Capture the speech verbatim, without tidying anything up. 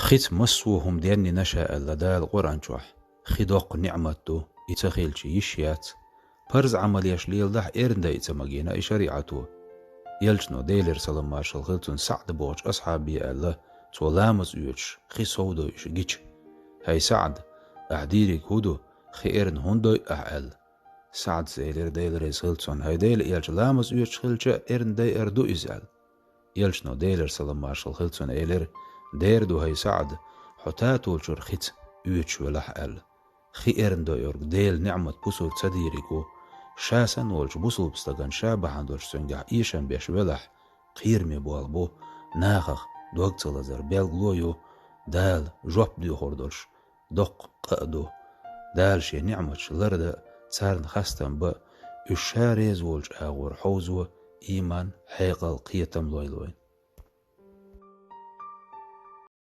Хица массо а хӀума деннина ша аьлла Дала Къуръан чохь. Хи доккха ниӀмат ду, и ца хилча йиш яц. Парз Ӏамал еш леладахь, эрна дайа ца магийна и шариӀато. Элчано, Делера салам маршалла хила цунна, СаӀда бохучу асхьабе аьлла, цо ламаз оьцуш, хи сов дойуш гича: «ХӀай СаӀд, ахь дийриг хӀун ду, хи эрна хӀунда дойу ахь?» аьлла. СаӀдас элира, Дела реза хила цунна: «ХӀай Делан элча, ламаз оьцуш хилча а эрна дайар ду иза», аьлла. Элчано, Делера салам маршалла хила цунна, элира: «Дера ду, хӀай СаӀд, хьо татолчуьра хица оьцуш велахь», аьлла. Хи эрна дойург Делан ниӀмат бусулба ца дийриг ву. Ша санна волчу бусулба стагана ша бахьана долуш цуьнгахь эшам беш велахь, кхераме болх бу, нахах дог ца лазар белгало ю, Дала жоп доьхур долуш доккха къа а ду. Дала Шен ниӀматаш лардан а, царна хастам бан а, уьш Ша реза волчу агӀор хьовзо, ийман, хьекъал, кхетам лойла вайна.